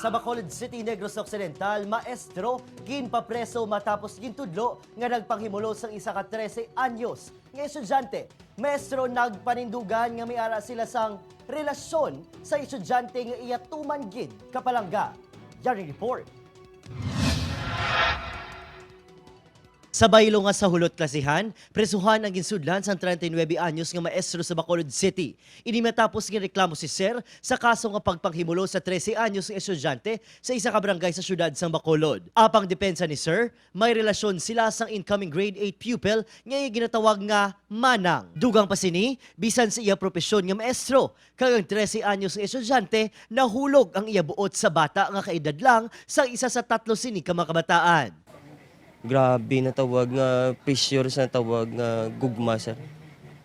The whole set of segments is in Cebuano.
Sa Bacolod City, Negros Occidental, maestro ginpapreso matapos gintudlo nga nagpanghimulo sang isa ka 13 anyos nga estudyante. Maestro nagpanindugan nga may ara sila sang relasyon sa estudyante nga iya tuman gid kapalangga. Yari report. Sa baylo nga sa hulot klasihan, presuhan ang ginsudlan sang 39 anyos nga maestro sa Bacolod City. Ini matapos reklamo si Sir sa kaso nga pagpanghimulo sa 13 anyos nga estudyante sa isa ka barangay sa syudad sang Bacolod. Apang depensa ni Sir, may relasyon sila sang incoming grade 8 pupil nga iya ginatawag nga Manang. Dugang pa sini, bisan sa iya propesyon nga maestro, kag ang 13 anyos nga estudyante nahulog ang iya buot sa bata nga kaedad lang sang isa sa tatlo sini ka mga kabataan. Grabe na tawag nga pressure sa tawag nga gugma, sir.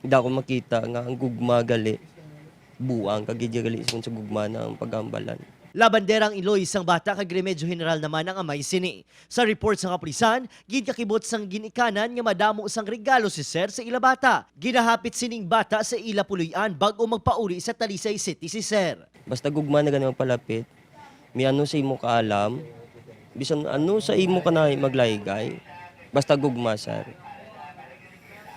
Hindi ako makita nga ang gugma gali. Buang kag gali sa gugma na ang pagambalan. Labanderang iloy sang bata kag Remedyo General naman ang amay sini. Sa report sa kapulisan, gid kakibot sang ginikanan nga madamo sang regalo si sir sa ila bata. Ginahapit sining bata sa ila puloy-an bag-o magpauli sa Talisay City si sir. Basta gugma na gani magpalapit. May ano sa imo kaalam. Bisan ano sa imo ka na maglaygay. Basta gugma, sir.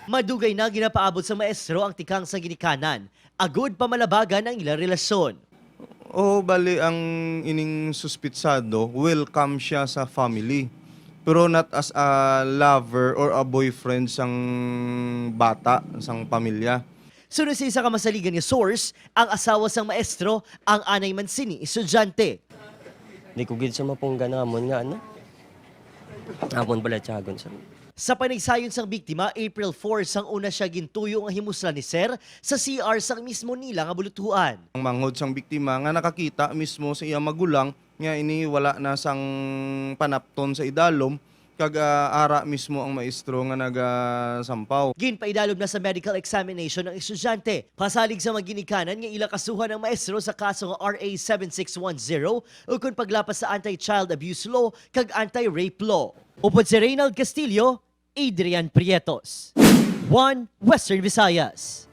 Madugay na ginapaabot sa maestro ang tikang sa ginikanan. Agud pamalabagan ang ila relasyon. Oo, bali ang ining suspitsado, welcome siya sa family. Pero not as a lover or a boyfriend sang bata, sang pamilya. Sunod sa isa ka masaligan nga source, ang asawa sang maestro, ang anay man sini estudyante. Hindi ko gid sa mapungga namon nga ano. Amon pala tiyagon, sir. Sa panigsayon sang biktima, April 4 sang una siya gintuyo ang himusla ni Sir sa CR sang mismo nila nga bulutuan. Ang manghod sang biktima nga nakakita mismo sa iya magulang nga ini wala na sang panapton sa idalom kag ara mismo ang maestro nga nagasampaw. Ginpaidalom na sa medical examination ng estudyante. Pasalig sa maginikanan nga ila kasuhan ang maestro sa kaso nga RA 7610 o kung paglapas sa anti-child abuse law kag anti-rape law. Upod si Reynald Castillo, Adrian Prietos. 1 Western Visayas.